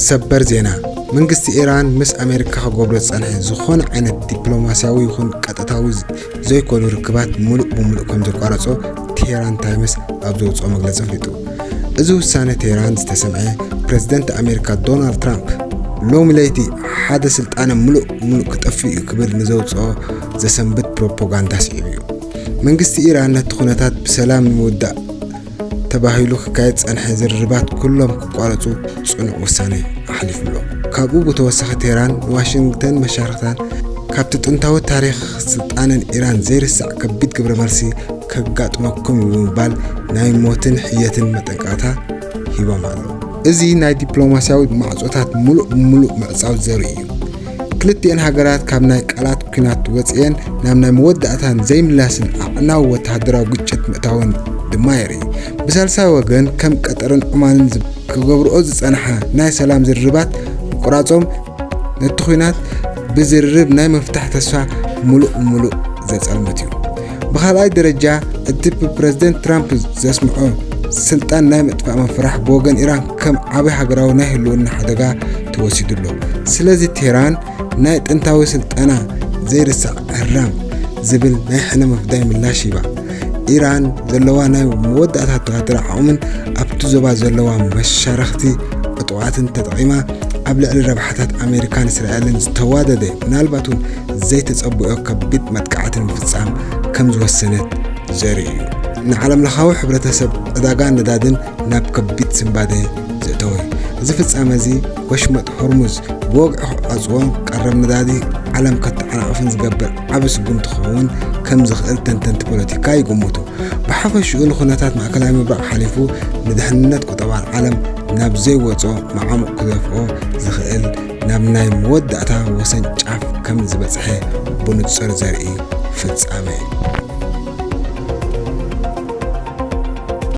ሰበር ዜና። መንግስቲ ኢራን ምስ ኣሜሪካ ክገብሮ ዝጸንሐ ዝኾነ ዓይነት ዲፕሎማስያዊ ይኹን ቀጥታዊ ዘይኮኑ ርክባት ምሉእ ብምሉእ ከም ዘቋረጾ ቴህራን ታይምስ ኣብ ዘውጽኦ መግለጺ ኣፍሊጡ። እዚ ውሳነ ቴህራን ዝተሰምዐ፣ ፕረዚደንት ኣሜሪካ ዶናልድ ትራምፕ ሎሚ ለይቲ ሓደ ስልጣነ ምሉእ ብምሉእ ክጠፍእ እዩ ክብል ንዘውጽኦ ዘሰንብድ ፕሮፓጋንዳ ስዒቡ እዩ። መንግስቲ ኢራን ነቲ ኩነታት ብሰላም ንምውዳእ ተባሂሉ ክካየድ ዝጸንሐ ዝርርባት ኩሎም ክቋረጹ ጽኑዕ ውሳነ ኣሕሊፉ ኣሎ። ካብኡ ብተወሳኺ ቴህራን ንዋሽንግተን መሻርኽታን ካብቲ ጥንታዊ ታሪኽ ስልጣነን ኢራን ዘይርሳዕ ከቢድ ግብረ መልሲ ከጋጥመኩም እዩ ብምባል ናይ ሞትን ሕየትን መጠንቀቕታ ሂቦም ኣለዉ። እዚ ናይ ዲፕሎማስያዊ ማዕጾታት ምሉእ ብምሉእ ምዕጻው ዘርኢ እዩ። ክልቲኤን ሃገራት ካብ ናይ ቃላት ኲናት ወጺኤን ናብ ናይ መወዳእታን ዘይምላስን ኣዕናዊ ወተሃደራዊ ግጭት ምእታወን ድማ የርኢ። ብሳልሳይ ወገን ከም ቀጠርን ዑማንን ዝ- ክገብርኦ ዝጸንሓ ናይ ሰላም ዝርርባት ምቁራጾም ነቲ ኲናት ብዝርርብ ናይ ምፍታሕ ተስፋ ምሉእ ብምሉእ ዘጸልምት እዩ። ብኻልኣይ ደረጃ፣ እቲ ብፕረዚደንት ትራምፕ ዘስምዖ ስልጣን ናይ ምጥፋእ ምፍራሕ ብወገን ኢራን ከም ዓቢ ሃገራዊ ናይ ህልውና ሓደጋ ተወሲዱ ኣሎ። ስለዚ ቴህራን ናይ ጥንታዊ ስልጣና ዘይርሳዕ እራም ዝብል ናይ ሕነ ምፍዳይ ምላሽ ሂባ። ኢራን ዘለዋ ናይ መወዳእታ ወተሃደራዊ ዓቕምን ኣብቲ ዞባ ዘለዋ መሻርኽቲ ዕጡቓትን ተጠቒማ ኣብ ልዕሊ ረብሓታት ኣሜሪካን እስራኤልን ዝተዋደደ፣ ምናልባት እውን ዘይተጸብኦ ከቢድ መጥቃዕቲ ንምፍጻም ከም ዝወሰነት ዘርኢ እዩ። ንዓለምለኻዊ ሕብረተሰብ ዕዳጋ ነዳድን ናብ ከቢድ ስንባደ ዘእተወ እዩ። እዚ ፍጻመ እዚ ወሽመጥ ሆርሙዝ ብወግዒ ክዓጽዎን ቀረብ ነዳዲ ዓለም ከተዓናቕፍን ዝገብር ዓቢ ስጉምቲ ክኸውን ከም ዝኽእል ተንተንቲ ፖለቲካ ይግምቱ። ብሓፈሽኡ ንኹነታት ማእከላይ ምብራቕ ሓሊፉ ንድሕንነት ቁጠባ ዓለም ናብ ዘይወጾ መዓሙቕ ክደፍኦ ዝኽእል ናብ ናይ መወዳእታ ወሰን ጫፍ ከም ዝበጽሐ ብንጹር ዘርኢ ፍጻመ እዩ።